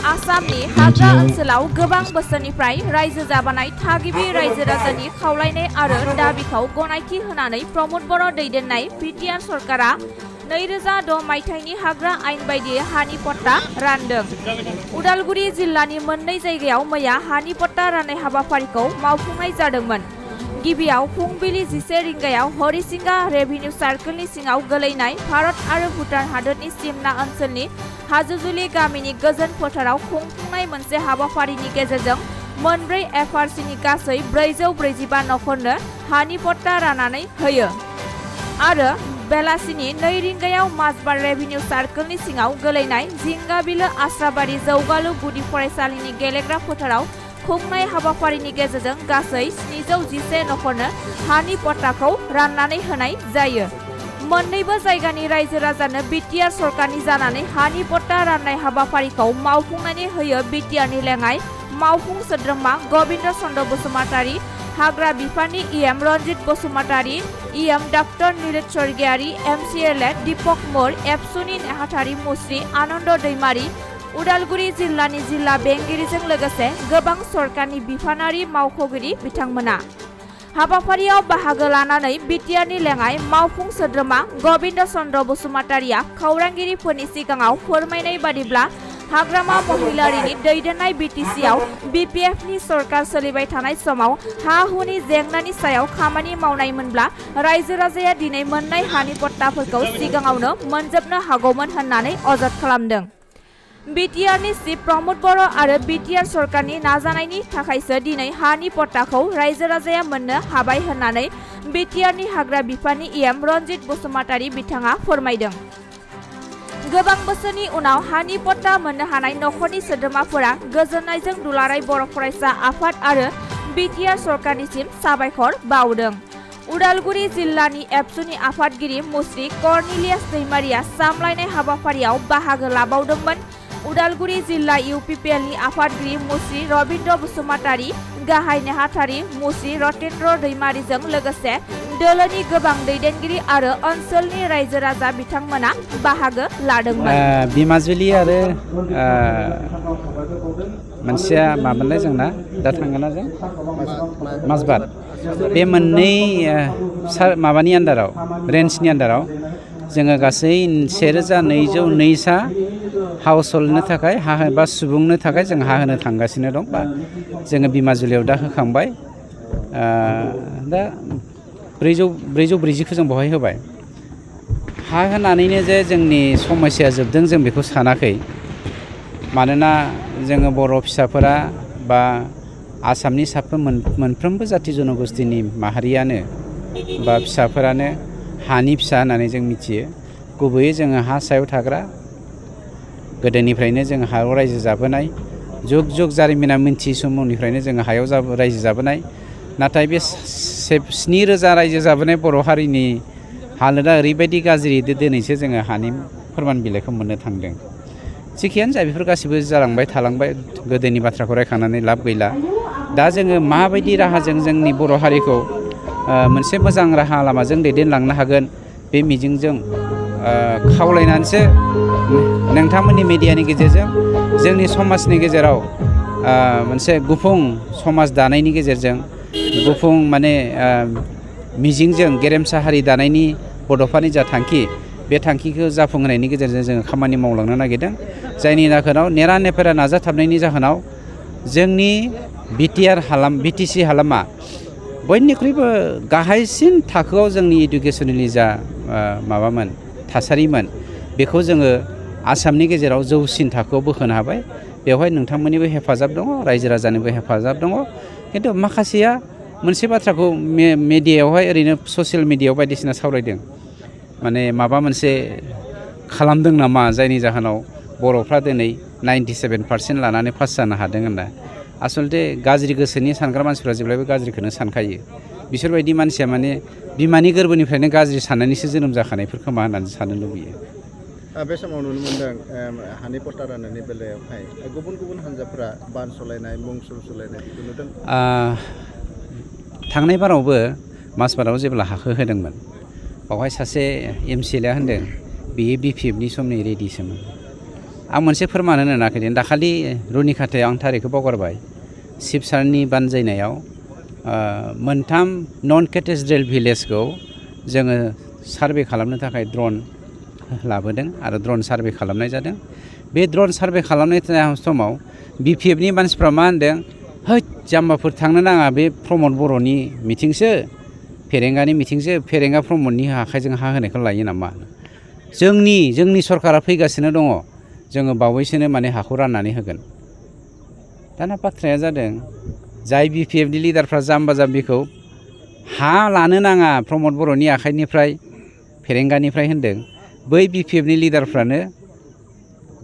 आसामनि हाग्रा ओनसोलाव गोबां बोसोरनिफ्राय रायजो जाबोनाय थागिबि रायजो राजानि खावलायनाय आरो दाबिखौ गनायथि होनानै प्रमद बर' दैदेननाय बिटिआर सरकारा 2006 मायथाइनि हाग्रा आयेन बायदियै हानि पट्टा रानदों। उदालगुरि जिल्लानि मोननै जायगायाव मैया हानि पट्टा राननाय हाबाफारिखौ मावफुंनाय जादोंमोन। गिबियाव फुंबिलि 11 रिंगायाव हरिसिंगा रेभिनिउ सार्कलनि सिङाव गोलैनाय भारत आरो भुटान हादोरनि सिमना ओनसोलनि हाजोजुलि गामिनि गोजोन फोथाराव खुंफुंनाय मोनसे हाबाफारिनि गेजेरजों मोनब्रै एफआरसिनि गासै 445 नखरनो हानि पट्टा राननानै होयो आरो बेलासिनि 2 रिंगायाव माजबार रेभिनिउ सार्कलनि सिङाव गोलैनाय जिंगाबिलो आस्राबारि जौगालु गुदि फरायसालिनि गेलेग्रा फोथाराव खुंनाय हाबाफारिनि गेजेरजों गासै 711 नखरनो हानि पट्टाखौ राननानै होनाय जायो। मोननैबो जायगानि रायजो राजानो बिटिआर सरकारनि जानानै हानि पट्टा राननाय हाबाफारिखौ मावफुंनानै होयो बिटिआरनि लेङाइ मावफुं सोद्रोमा गबिन्द चन्द्र बसुमतारी, हाग्रा बिफाननि EM Ranjit Basumatary, EM doctor Neeraj Swargiary, MCLA Deepak Mor, एबसुनि नेहाथारि मुस्रि आनन्द दैमारी, उदालगुरि जिल्लानि जिल्ला बेंगिरिजों लोगोसे गोबां सरकारनि बिफानारि मावख'गिरि बिथांमोना। हाबाफारियाव बाहागो लानानै बिटिआरनि लेङाइ मावफुं सोद्रोमा गबिन्द चन्द्र बसुमतारीया खौरांगिरिफोरनि सिगाङाव फोरमायनाय बादिब्ला हाग्रामा महिलारिनि दैदेननाय बिटिसिआव बिपिएफनि सरकार सोलिबाय थानाय समाव हा-हुनि जेंनानि सायाव खामानि मावनायमोनब्ला रायजो राजाया दिनै मोननाय हानि पट्टाफोरखौ सिगाङावनो मोनजोबनो हागौमोन होननानै अजद खालामदों। बिटिआरनि चिफ प्रमद बर' आरो बिटिआर सरकारनि नाजानायनि थाखायसो दिनै हानि पट्टाखौ रायजो राजाया मोननो हाबाय होननानै बिटिआरनि हाग्रा बिफाननि इएम रन्जित बसुमतारी बिथाङा फोरमायदों। गोबां बोसोरनि उनाव हानि पट्टा मोननो हानाय नखरनि सोद्रोमाफोरा गोजोननायजों दुलाराय बर' फरायसा आफाद आरो बिटिआर सरकारनिसिम साबायखर बावदों। उदालगुरि जिल्लानि एबसुनि आफादगिरि मुस्रि कर्नेलियास दैमारिया सामलायनाय हाबाफारियाव बाहागो लाबावदोंमोन। उदालगुरि जिल्ला इउपिपिएलनि आफादगिरि मुस्रि रबिन्द्र बसुमतारी, गाहाय नेहाथारि मुस्रि रतेन्द्र दैमारिजों लोगोसे दोलोनि गोबां दैदेनगिरि आरो ओनसोलनि रायजो राजा बिथांमोना बाहागो लादोंमोन। बिमाजुलि आरो मोनसेया मामोनलाय जोंना दा थांगोना जों माजबार बे मोननै माबानि आन्दाराव रेन्जनि आन्दाराव जोङो गासै 1202 हाउसहोल्डनो थाखाय हा बा सुबुंनो थाखाय जों हा होनो थांगासिनो दं बा जोङो बिमाजुलियाव दा होखांबाय। दा 440खौ जों बहाय होबाय। हा होनानैनो जे जोंनि समस्या जोबदों जों बेखौ सानाखै। मानोना जोङो बर' फिसाफोरा बा आसामनि साफ्रोम मोनफ्रोमबो जाथि जनगोष्ठीनि माहारियानो बा फिसाफोरानो हानि फिसा होननानै जों मिथियो। गुबैयै जोङो हा सायाव थाग्रा, गोदोनिफ्रायनो जों हायाव रायजो जाबोनाय, जुग जुग जारिमिना मिन्थियै समनिफ्रायनो जोङो हायाव रायजो जाबोनाय। नाथाय बे 7,000 रायजो जाबोनाय बर' हारिनि हालोदा ओरैबायदि गाज्रि दिनैसो जोङो हानि फोरमान बिलाइखौ मोननो थांदों। जिखियानो जा बेफोर गासिबो जालांबाय थालांबाय, गोदोनि बाथ्राखौ रायखांनानै लाब गैला। दा जोङो माबायदि राहाजों जोंनि बर' हारिखौ मोनसे मोजां राहा लामाजों दैदेनलांनो हागोन बे मिजिंजों खावलायनानैसो नोंथांमोननि मिडियानि गेजेरजों जोंनि समाजनि गेजेराव मोनसे गुफुं समाज दानायनि गेजेरजों गुफुं माने मिजिंजों गेरेमसा हारि दानायनि बड'फानि जा थांखि बे थांखिखौ जाफुंहोनायनि गेजेरजों जोङो खामानि मावलांनो नागिरदों। जायनि जाहोनाव नेरा नेफेरा नाजाथाबनायनि जाहोनाव जोंनि बिटिसि हालामा बयनिख्रुइबो गाहायसिन थाखोआव जोंनि इडुकेसननि जा माबामोन थासारिमोन बेखौ जोङो आसामनि गेजेराव जौसिन थाखोआव बोखोनो हाबाय। बेवहाय नोंथांमोननिबो हेफाजाब दङ, रायजो राजानिबो हेफाजाब दङ। खिन्थु माखासेया मोनसे बाथ्राखौ मिडियायावहाय ओरैनो ससियेल मिडियायाव बायदिसिना सावरायदों, माने माबा मोनसे खालामदों नामा जायनि जाहोनाव बर'फ्रा दिनै 97% लानानै पास जानो हादों होनना। आसलथे गाज्रि गोसोनि सानग्रा मानसिफ्रा जेब्लायबो गाज्रिखौनो सानखायो। बिसोरबायदि मानसिया माने बिमानि गोरबोनिफ्रायनो गाज्रि साननानैसो जोनोम जाखानायफोर खोमा होननानै साननो लुबैयो। बे समाव नुनो मोनदों हानि पट्टा राननायनि बेलायावहाय गुबुन गुबुन हान्जाफोरा बान सलायनाय, मुं सलायनाय बेखौ नुदों। थांनाय बारावबो माजबाराव जेब्ला हाखौ होदोंमोन बावहाय सासे एमसिएलए होनदों बेयो बिपिएफनि समनि रेडिसोमोन। आं मोनसे फोरमान होनो नागिरदों दाखालि रुनिखाथायाव आं थारिखखौ बावगारबाय शिबसारनि बानजायनायाव मोनथाम नन केटेड्रेल भिलेजखौ जोङो सार्भे खालामनो थाखाय ड्रन लाबोदों आरो ड्रन सार्भे खालामनाय जादों बे ड्रन सार्भे खालामनाय समाव बिपिएफनि मानसिफ्रा मा होनदों हैद जाम्बाफोर थांनो नाङा बे प्रमद बर'नि मिथिंसो फेरेंगानि मिथिंसो फेरेंगा प्रमदनि आखाइजों हा होनायखौ लायो नामा जोंनि सरकारा फैगासिनो दङ जोङो बावैसोनो माने हाखौ राननानै होगोन दाना बाथ्राया जादों जाय बिपिएफनि लिडारफ्रा जाम्बा जाम्बिखौ हा लानो नाङा प्रमद बर'नि आखाइनिफ्राय फेरेंगानिफ्राय होनदों बै बिपिएफनि लिडारफ्रानो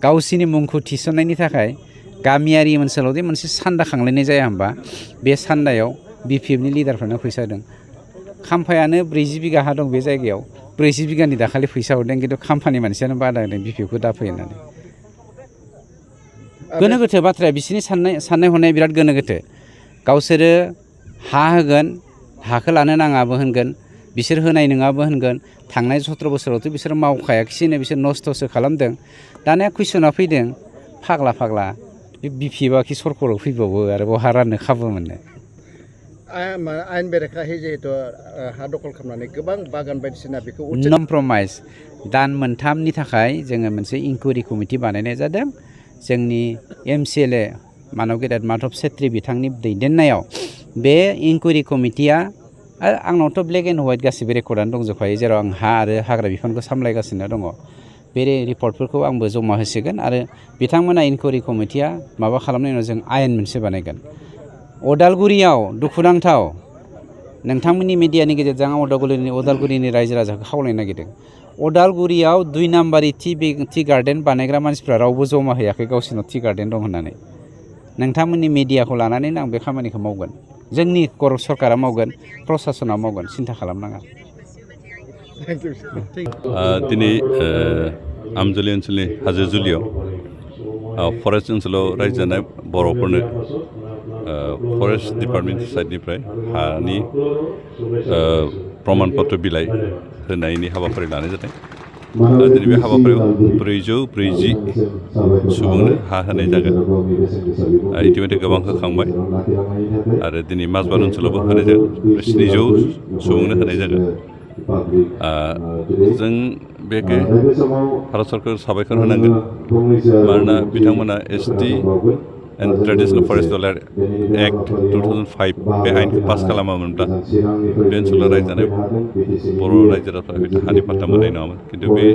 गावसिनि मुंखौ थिसननायनि थाखाय गामियारि ओनसोलाव मोनसे सान्दा खांलायनाय जाया होमबा बे सान्दायाव बिपिएफनि लिडारफ्रानो फैसा होदों खाम्फायानो 40 बिगा हा दं बे जायगायाव 40 बिगानि दाखालि फैसा हरदों खिन्थु खाम्फानि मानसियानो बादा होदों बिपिएफखौ दाफै होननानै गोनो गोथो बाथ्राया बिसोरनि साननाय हनाया बिराद गोनो गोथो गावसोरो हा होगोन हाखौ लानो नाङाबो होनगोन बिसोर होनाय नङाबो होनगोन थांनाय 17 बोसोरावथ' बिसोर मावखायाखिसैनो बिसोर नस्थ'सो खालामदों दानिया कुइसना फैदों फाग्ला बे बिपिएफआ खि सरकाराव फैबावो आरो बहा राननो खाबु मोनो आयेन बेरेखायै जिहेतु हा दखल खालामनानै गोबां बागान बायदिसिना बेखौ कमप्रमाइज दान मोनथामनि थाखाय जोङो मोनसे इनकुवेरि कमिटि बानायनाय जादों जोंनि एमसिएलए मानब गेदेर माधब सेत्री बिथांनि दैदेननायाव बे इनकुवेरि कमिटिया आंनावथ' ब्लेक एन्ड व्हाइट गासिबो रेकर्डआनो दंजोबखायो जेराव आं हा आरो हाग्रा बिफानखौ सामलायगासिनो दङ बे रिपर्टफोरखौ आंबो जमा होसिगोन आरो बिथांमोना इनकुवेरि कमिटिया माबा खालामनायनि उनाव जों आयेन मोनसे बानायगोन अदालगुरियाव दुखुनांथाव नोंथांमोननि मिडियानि गेजेरजों आं अदालगुरिनि रायजो राजाखौ खावलायनो नागिरदों अदालगुरियाव 2 नाम्बारि टि गार्डेन बानायग्रा मानसिफ्रा रावबो जमा हैयाखै गावसोरनाव टि गार्डेन दं होननानै नोंथांमोननि मिडियाखौ लानानैनो आं बे खामानिखौ मावगोन जोंनि सरकारा मावगोन प्रसासना मावगोन सिन्था खालामनाङा दिनै आमजुलि ओनसोलनि हाजो जुलियाव फरेस्ट ओनसोलाव रायजो जानाय बर'फोरनो फरेस्ट डिपार्टमेन्ट साइडनिफ्राय हानि प्रमाणपत्र बिलाइ होनायनि हाबाफारि लानाय जादों दिनै बे हाबाफारियाव 440 सुबुंनो हा होनाय जागोन इतिमধ্যে गोबां होखांबाय आरो दिनै माजबार ओनसोलावबो होनाय जागोन 700 सुबुंनो होनाय जागोन जों बेखौ भारत सरकार साबायखर होनांगोन मानोना बिथांमोना ST and traditional forest welfare act 2005 बे आयेनखौ पास खालामामोनब्ला बे ओनसोलाव रायजो जानाय बर' रायजो राजाफ्रा हानि पाट्टा मोननाय नङामोन खिन्थु बे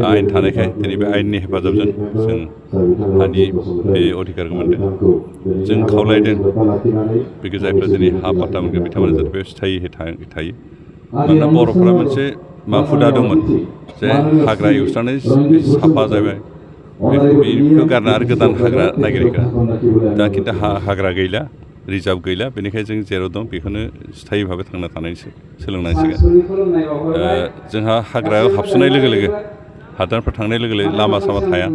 आयेन थानायखाय दिनै बे आयेननि हेफाजाबजों जों हानि बे अधिकारखौ मोनदों जों खावलायदों बेखौ जायफ्रा दिनै हा पाट्टा मोनगोन बिथांमोना जाहाथे बेयाव स्थायियै थायो मानोना बर'फोरा मोनसे हुदा दंमोन जे हाग्रा एवस्रांनानै साफा जाबाय बेखौ गारना आरो गोदान हाग्रा नागिरहैग्रा दा खिन्थु हाग्रा गैला रिजार्भ गैला बेनिखायनो जों जेराव दं बेखौनो स्थायि भाबै थांना थानाय सोलोंनांसिगोन जोंहा हाग्रायाव हाबसोनाय लोगो लोगो हादानफ्राव थांनाय लोगो लोगो लामा सामा थाया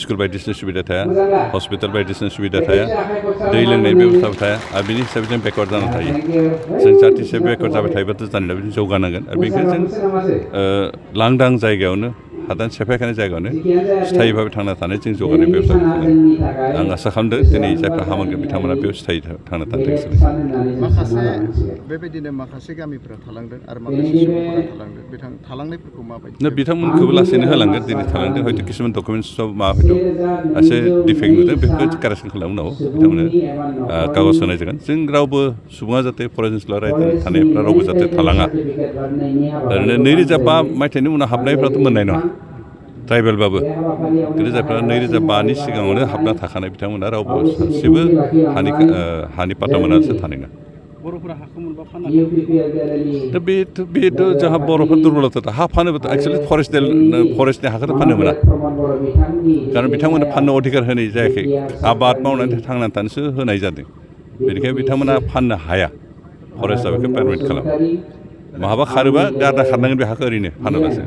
स्कुल बायदिसिना सुबिदा थाया हस्पिटाल बायदिसिना सुबिदा थाया दै लोंनायनि बेबस्थाबो थाया आरो बेनि हिसाबै जों बेकवार्ड जाना थायो जों जाहाथे एसे बेकवार्ड जाबाय थायोबाथ' जानाय बिदिनो जौगानांगोन आरो बेनिखायनो जों लांदां जायगायावनो हादान सेफायखानाय जायगायावनो स्थायि भाबै थांना थानाय जों जौगानाय बेबस्था आं आसा खालामदों दिनै जायफ्रा हा मोनगोन बिथांमोना बेयाव स्थायि थांना थानो माखासे बेबायदिनो माखासे गामिफोरा थालांदों आरो माखासे सुबुंफोरा थालांदों थालांनायफोरखौ माबायदि बिथांमोनखौबो लासैनो होलांगोन दिनै थालांदों हयथ' किसुमान डकुमेन्टसआव माबा हयथ' एसे डिफेक्ट नुदों बेखौ कारेक्सन खालामनो उनाव बिथांमोननो कागज होनाय जागोन जों रावबो सुबुङा जाहाथे फरेस्ट ओनसोलाव रायजो थानायफ्रा रावबो जाहाथे थालाङा ओरैनो 2005 मायथाइनि उनाव हाबनायफ्राथ' मोननाय नङा ट्राइबेलबाबो खिन्थु जायफ्रा 2005नि सिगाङावनो हाबना थाखानाय बिथांमोना रावबो सासेबो हानि पाट्टा मोनासो थानाय नङा बर'फोरा हाखौ मोनबा दा बेथ' जोंहा बर'फोर दुर्बलता हा फानोबाथ' एक्सुवेलि फरेस्टनि हाखौथ' फाननो मोना खारन बिथांमोना फाननो अधिकार होनाय जायाखै आबाद मावनानै थांनानै थानोसो होनाय जादों बेनिखायनो बिथांमोना फाननो हाया फरेस्टआ बेखौ पारमिट खालामो महाबा खारोबा गारना खारनांगोन बे हाखौ ओरैनो फानोब्लासो